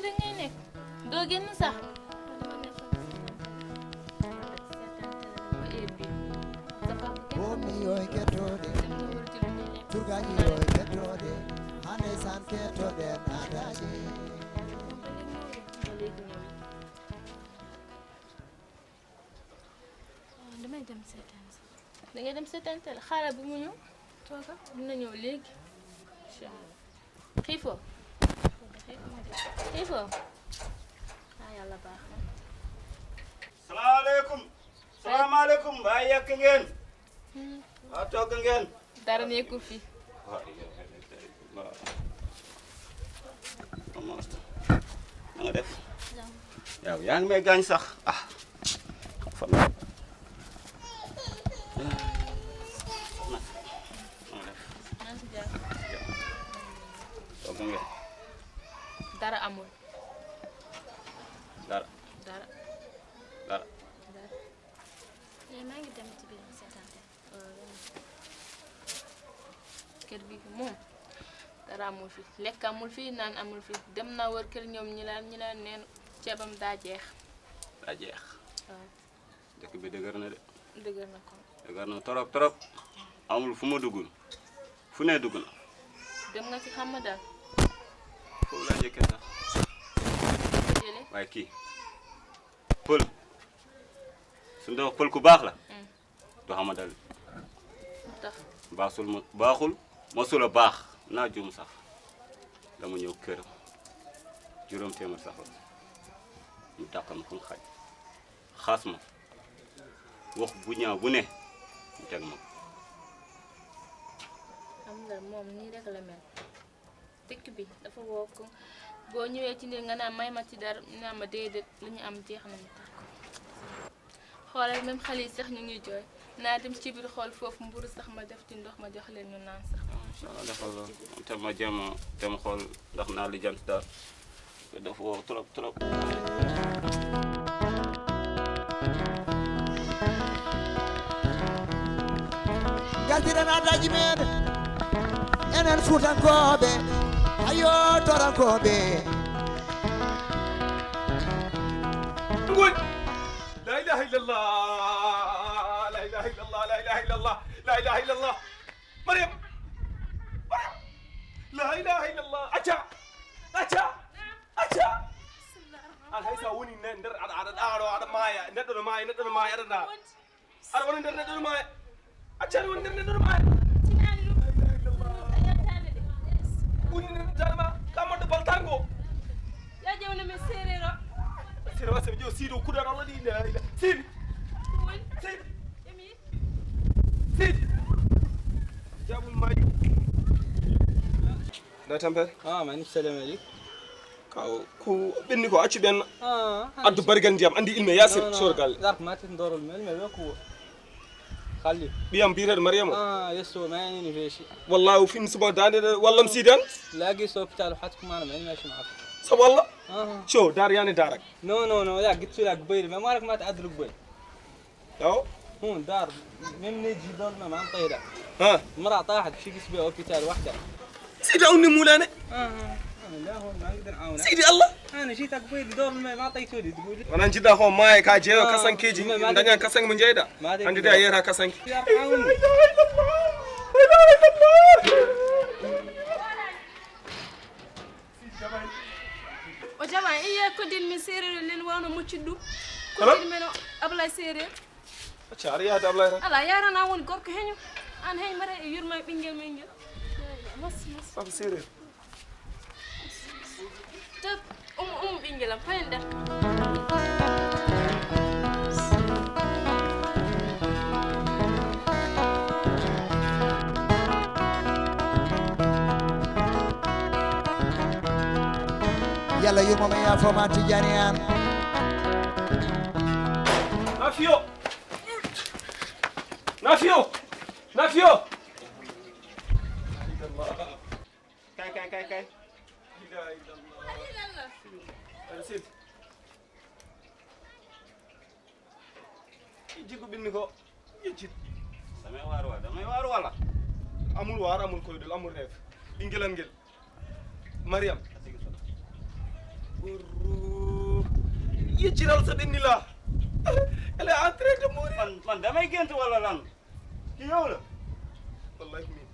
da ngay nekk doo génn sax damay dem seetaan sax. da ngay dem seetaan télé xaaral bi mu ñëw tooga dina ñëw léegi xiifoo xiifoo yàlla baax na. salaamaaleykum. salaamaaleykum. waa yekk ngeen. waa togg ngeen. dara nekkul fi. waaw. na nga def. yow yaa ngi may gaañ sax ah. fan la. togg ngeen. dara amul. dara. dara. dara. maa ngi dem ci biir seetaan télé. kër bi moom dara amul fi lekk amul fi naan amul fi dem na wër kër ñoom ñi laan neen ceebam daa jeex. daa jeex. waaw. dëkk bi dëgër na de. dëgër na ko. dëgër na trop trop. amul fu ma duggul. fu ne dugg na. dem nga ci Hammadal. foofu laa njëkkee sax. Télé. waaye kii pël su ñu pël ku baax la. du Hammadal. tax baaxul mosul a baax naa juum sax dama ñëw këram juróom téeméer sax la mu dàqal ma fu mu xaj xaas ma wax bu ñaaw bu ne mu teg ma. xam nga moom nii rek la mel dëkk bi dafa wokk boo ñëwee ci nit nga naan may ma ci dara naa ma déedéet li ñu am jeex nañu tàkk xoolal même xale yi sax ñu ngi jooy naa dem ci biir xool foofu mburu sax ma def ci ndox ma jox leen ñu naan sax. incha allah defal loolu te ma jéem a dem xool ndax naa li jant daal te dafa woo trop trop. galtirana daji men enen fuutankoɓe ayo torankoɓe نقول لا اله الا الله لا اله الا الله لا اله الا الله لا اله الا الله مريم مريم لا اله الا الله اجا اجا اجا انا هيسا وني ندر على مايا ندر مايا ندر مايا انا وني ندر مايا اجا وني ندر مايا وني ندر مايا كما دبلتانغو yaa jawna min séeréero. سيدي واسم جو سيدي وكودان الله دي لا اله سيدي سيدي سيدي جابوا الماي لا تمبر ماني السلام عليكم. كو بني كو اتش بن ادو برغان ديام عندي علم ياسر شور قال ذاك ما تندور المال ما بيكو خلي بيام بيرر مريم يسوى ما يعني في شيء والله وفي نسبه داني والله مسيدان لاقي سوبيتال وحدكم انا ماني ماشي معك. سب والله شو دار يعني دارك نو لا قلت لك قبيل ما مالك ما تعدل قبيل. او هون دار من نجي دور ما نطيره. ها مرة طاحت شي كسبي اوبيتال وحده. سيدي اوني مولانا لا هون ما اقدر اعاونك. سيدي الله انا جيت قبيل دور ما اعطيته لي تقول لي. وانا نجي هو ماي كاجيو كسان كيجي دنيا كسان من جيدا عندي دا يرا كسان لا اله الا الله لا اله الا الله o jama iya ko din mi séeréer len wano mucciddu ko din meno ablay séeréer Cari ya dabla ya. ala yarana woni gorko heñu an heñ mara e yurma ɓinguel men ngel mas Am séeréer. te ɓinguelam fayen ɗen yalla yurmoma yafoma Tidiane an Nafio. Nafio. Nafio. Kay. Sit. Jigo binni ko. Yicit. Damay waar wala. Amul waar amul koy dul amul reef. Ingelan ngel. Mariam. yecciral sa ɗenni la elle est en train de mourir man damay gént wala lan ki yow la wallahi min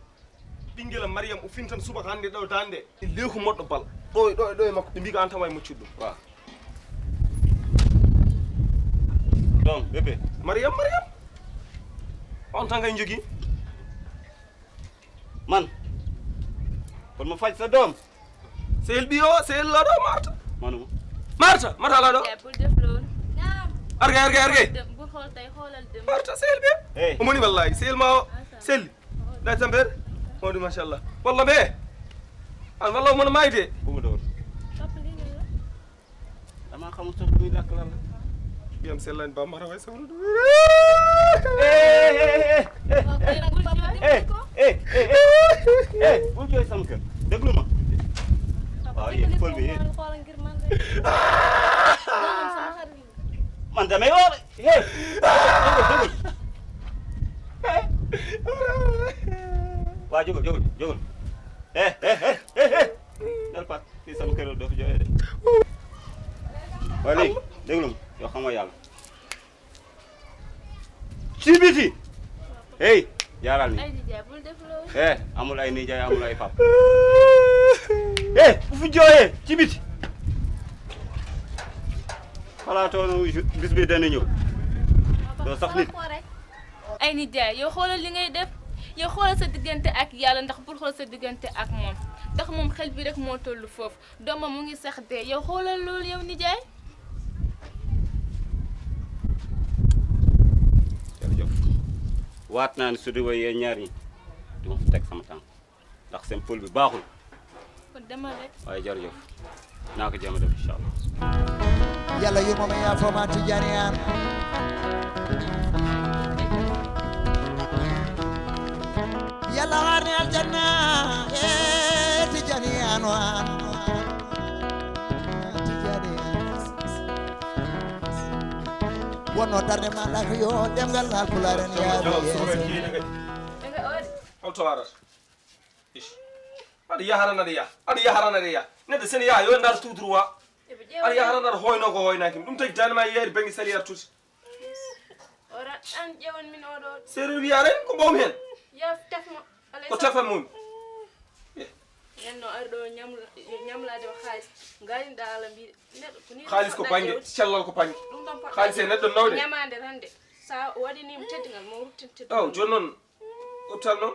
ɓinguela mariam o fintan subaka hannde ɗo dande leyku moɗɗo bal ɗo e makko ɓe mbi ko an tan way muccuɗo ɗum waaw donc bébé mariam on tan kay jogui man kon ma faj sa doom sehel ɓiyo sehel laɗo manuma marta laɗo yaay bul def loolu argay bul xool tey xoolal dem marta sehel ɓiyo hey omoni wallahi sehel ma o selli ɗay tampere mawɗi machallah walla ɓe an walla omono mayde bu ma dóor papa lii ngay wax damaa xamul sax muy lakk lan la ɓiyam sellani ba mara way sawrude waaw kay bul jooy ko bul jooy sama kër déglu ma waaw yéen pël bi yéen xoolal ngir man rek doomam sama xarit man damay woor waa jógal del pat fii sama kër doo fi jooyee de waaye léegi déglu ma yoo xam nga yàlla ci biti hey jaaral ni ay di jaay bul def loolu amul ay nijaay amul ay pap bu fi jooyee ci biti xalaatoo bis bi dana ñëw doo sax nit ay nit jaay yow xoolal li ngay def yow xoolal sa diggante ak yàlla ndax bul xool sa diggante ak moom ndax moom xel bi rek moo toll foofu doomam mu ngi sax dee yow xoolal loolu yow nijaay jërëjëf waat naa ni su di way yéen ñaar ñi du ma fi teg sama tànk ndax seen pël bi baaxul kon demal rek waaye jërëjëf naa ko jéem a def incha allah yalla yurmoma yaafoma Tidiane an yalla harni aljanna e Tidiane an wan Tidiane wonno darde ma lako yo demgal ngal pularen danga oodi holto warata aɗa yaharana aɗa yaha neɗɗo sen yaha yo ndar tout droit aɗa yaharana aɗa hoyno ko hoynakimi ɗum tagi dane ma yeeyde banggue saliyat tuuti ora an ƴewon min oɗo séréer wiyaren ko ɓawmi hen yo tefmo alay ko tefan mumi nenno ari ɗo ñamlade o haalis gariniɗa ala mbiɗa neɗɗo ko ni haalis ko banggue cellal ko banggue ɗum ɗon poɗɗa haalis e neɗɗo nawde ñamade tan de sa waɗinima teddingal mo ruttinteddo o joni noon hôpital noon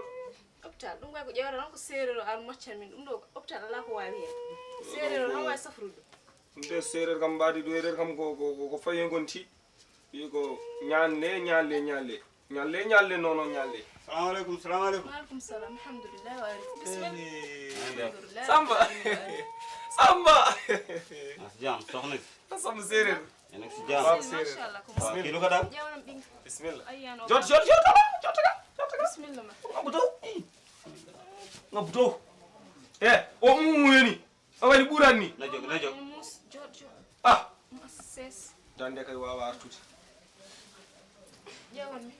hôpital ɗum kay ko ƴewata tan ko séréer o ar moccan min ɗum ɗo hôpital ala ko wawi hen séréer o tan wawi safrude ɗum de séréer kam mbaadi ɗo erer kam ko fayi gonti wi ko ñalle nono ñalle salaamaaleykum salaamaaleykum waaleykum salam alhamdulillah wa bismillah Samba as jam soxna si Samba séréer yéen a ngi si jam waaw séréer machallah ko waaw kii lu ko daal ƴewanam ɓing bismillah ayyano jot bismillah ma ngabbuto o mumuyeni a waɗi ɓuuran ni na jóg mus jot ah mus ses dande kay wawa artude ƴewan mi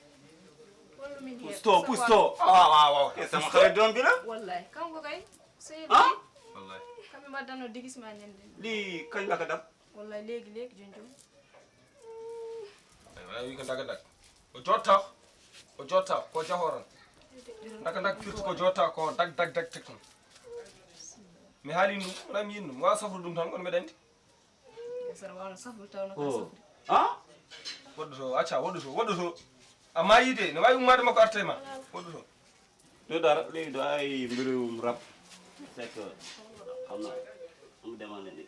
wallumin hen pusto waw sama xarit doom bi la wallahi kanko kay seydi wallahi kamɓe mbaddano digisma ñande lii kañ la ko dab wallahi leegi jonjum ay wi ko daga o jotta ko jahoran daga firti ko jotta ko dag tek ton mi haali ɗum wona mi yin ɗum wawa safrude ɗum tan kono mbeɗa andi sara wawno safru tawno ka safru woɗɗoto a mayide ne wawi ummade makko arta e ma woɗɗoto du dara léegi du ay mbirum rab c'est que xam naa mu demal leen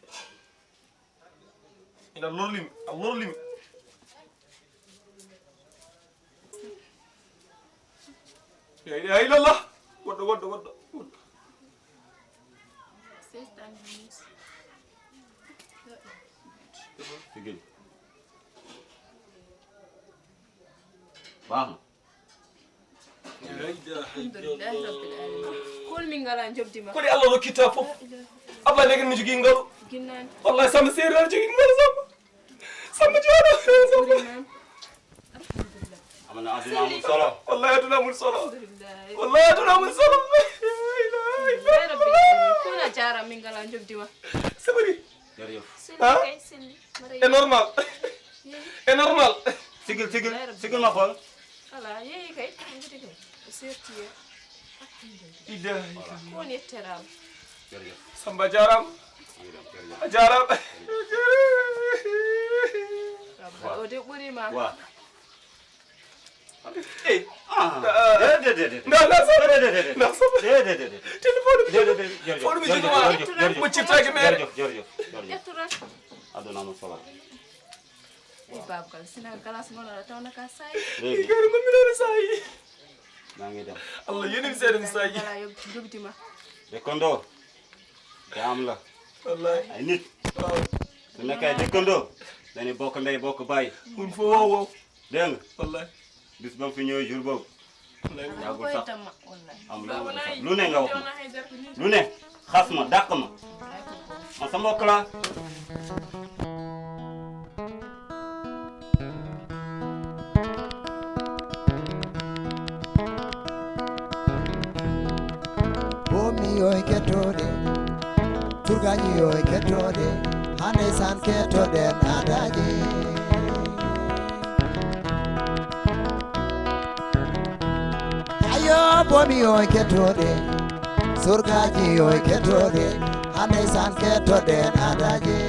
ina lorlimi la ilaha illallah woɗɗo sigil baax na alhamdulillahi rabbil alamin kol min ngala jobdima koɗi allah rokkitta foof abla legen mi jogui ngalu ginnani wallahi Samba séréer aɗa jogui ngalu Samba jooɗo ɓuuriman amana aduna amul solo wallahi aduna amul solo alhamdulillahi wallahi aduna amul solo rabbil alamin kona jara min ngala jobdima sabari jërëjëf. Ah? kay silli c'est normal c'est normal sigil ma xool. voilà yeyi kay ngiti kay sertiye ilahi ko ni teral jërëjëf. Samba jaram a jaram o de ɓuri ma waaw. eh déedéet. ndax sama déedéet. ndax sama déedéet. téléphone bi déedéet. jërëjëf Fóonu bi jënd waa jërëjëf mu ci tagi mere jërëjëf. ƴetturan aduna ma solo. i babkal sina galas monoɗa tawna ka sayi léegi gari man mi doon saa yi maa ngi dem. Allah yéen a seede saa yi gala jogitima dëkkandoo jaam la. wallahi ay nit waaw su nekkee dëkkandoo dañuy bokk ndey bokk bàyyi. mun fo wow wow dégg nga wallahi bis ba mu fi ñëwee jour boobu wallahi yàggul sax koytama wallahi am lu ne nga wax ma lu ne xas ma dàq ma man sa mbokk laa. bomi yoy kettode turgaji yoy kettode hande san kettoɗen adaji ayo bomi yoy kettode surgaji yoy kettode hande san kettoɗen adaji